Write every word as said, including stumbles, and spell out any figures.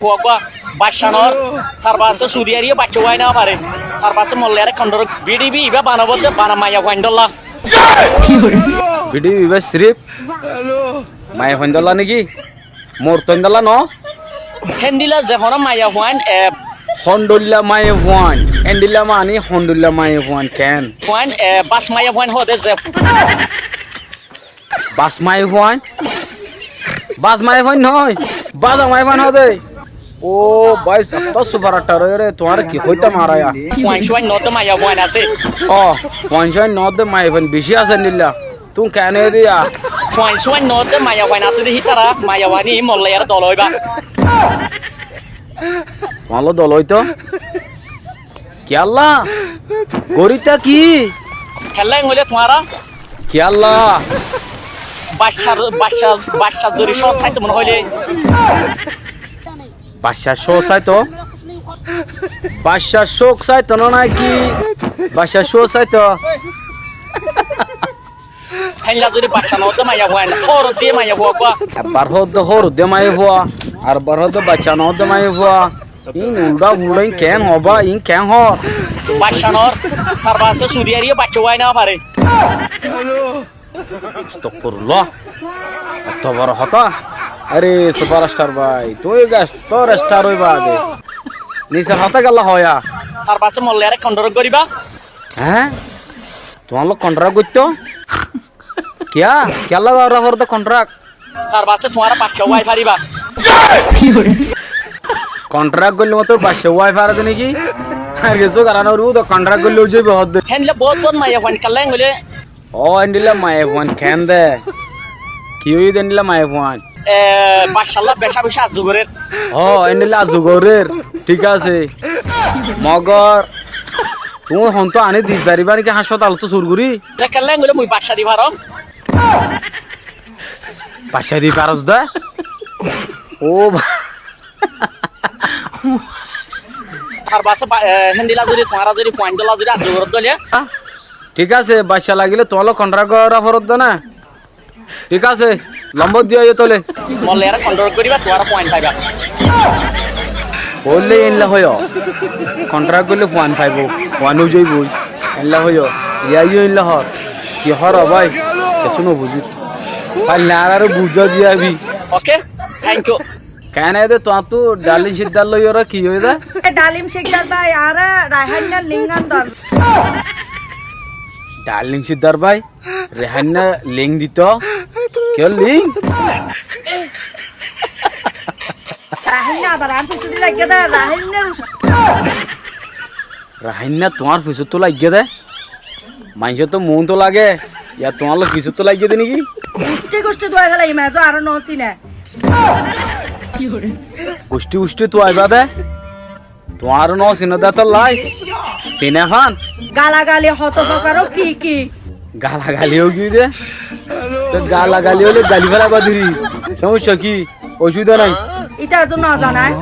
Uggúa bacca noór, tar baáse suri ariyó bacca wái nofaré. Tar baáse mollaiyaré kondoró. Bidhibi ibá banabódde bana maiyafuaindólla. Bidhibi ibá siríf maiyafuaindólla néki? Mortoindólla noó? Héndilla ze honó maiyafuain, e, hondhoilla maiyafuain. Héndilla maní hondhoilla maiyafuain keén? Fuain, e, bas maiyafuain hoóde ze. Bas maiyafuain? Bas maiyafuain noó, bas maiyafuain hoóde. Ó bái, sattó suparstar óiyoré, tuáñre ki hoitám añára yá. Fuain suain noódde maiyafuain asé. Ó, fuain suain noódde maiyafuain bicí asé héndilla. Tuñí keén óiye dé yá? Fuain suain noódde maiyafuain asé dé hítara, maiyafuain í mollaiyaré dol óiba. Tuáñlla dol óito? Kiyólla? Goríta ki? Kiyólla engóile tuáñra? Kiyólla? Baccar, bacca, baccar zori cók sáito mone hoilé. Baccar cók sáito? Baccar cók sáito ná náki? Baccar cók sáito? Héndilla zodi bacca noódde maiyafuain, hóorodde maiyafua uggúa. Ebbar hoódde hóorodde maiyafua, ar ebbar hoódde bacca noódde maiyafua. Iín uldha fuldha, iín keén hoó bá, iín keén hoór? Bacca noór, tar baáse suri ariyó bacca wái nofaré. Astagfirullah. Etó boro hotá. Aré suparstar bái, tuñí gastór star óiba dé. Nisor hotá kiyólla hoóya? Tar baáse mollaiyaré kondoró goríba. Hé? Tuáñlla kondoró goittó? Kiyá? Kiyólla gorá foredde kontrak? Tar baáse tuáñra bacca wái faribá. Kontrak goillé mottor bacca wái faré dé néki? Ar kessú gorá noforibó dé, kontrak goillé ói zaibou hoódde. Héndilla boóut boóut maiyafuain kiyólla engóile. Ó, héndilla maiyafuain keén dé? Ki óiye dé héndilla maiyafuain? E, baccalla becá becá arzu gorér. Ó, héndilla arzu gorér. Thík asé. Mogor tuñí hontú aní di faribá néki háspatalottú sur gorí? Te kiyólla engóile mui bacca di faróm. Bacca di faros dé? Ó ba- Tar baáse ba-, e, héndilla zodi tuáñra zodi fuaindólla zodi arzu goródde óile. Thík asé, bacca lagilé tuáñlla kontrak gorá foredde ná? Thík asé, lombor diya óiye tóile. Mollaiyaré kondoró goríba, tuáñra fuain faiba. Óile éilla hoiyó. Kontrak goillé fuain faibóu, fuain ói zaibói. Éilla hoiyó. Yá yó éilla hoór. Ki hoór bái? Kessú nobuzír. Faillé añáráre buzái diya óibi. Oke, thank you. Keén óiye dé tuáñttú Dhalím Sikdar loiyóre ki óiye dé? E Dhalím Sikdar bái, añáre Raiháinnar link gán dor. Dhalím Sikdar bái? Reháinna link dito. Kiyór link? Raháinna abar añár fisóttu laiggé dé, Raháinna. Raháinna tuáñr fisóttu laiggé dé? Maincóttu muúntu lage, yá tuáñlla fisóttu laiggé dé néki? Gucthí gucthí tuwai felaiyum, ezo aró no sine. Gucthí gucthí tuwaibá dé? Tuáñre no sine dé tollá, sine fán. Galagali hoto fokar ó ki ki? Galagali ó ki dé? Te galagali óile gali félaiba deri. Somosya ki? Ocubida nai. Ita ezo no zanai.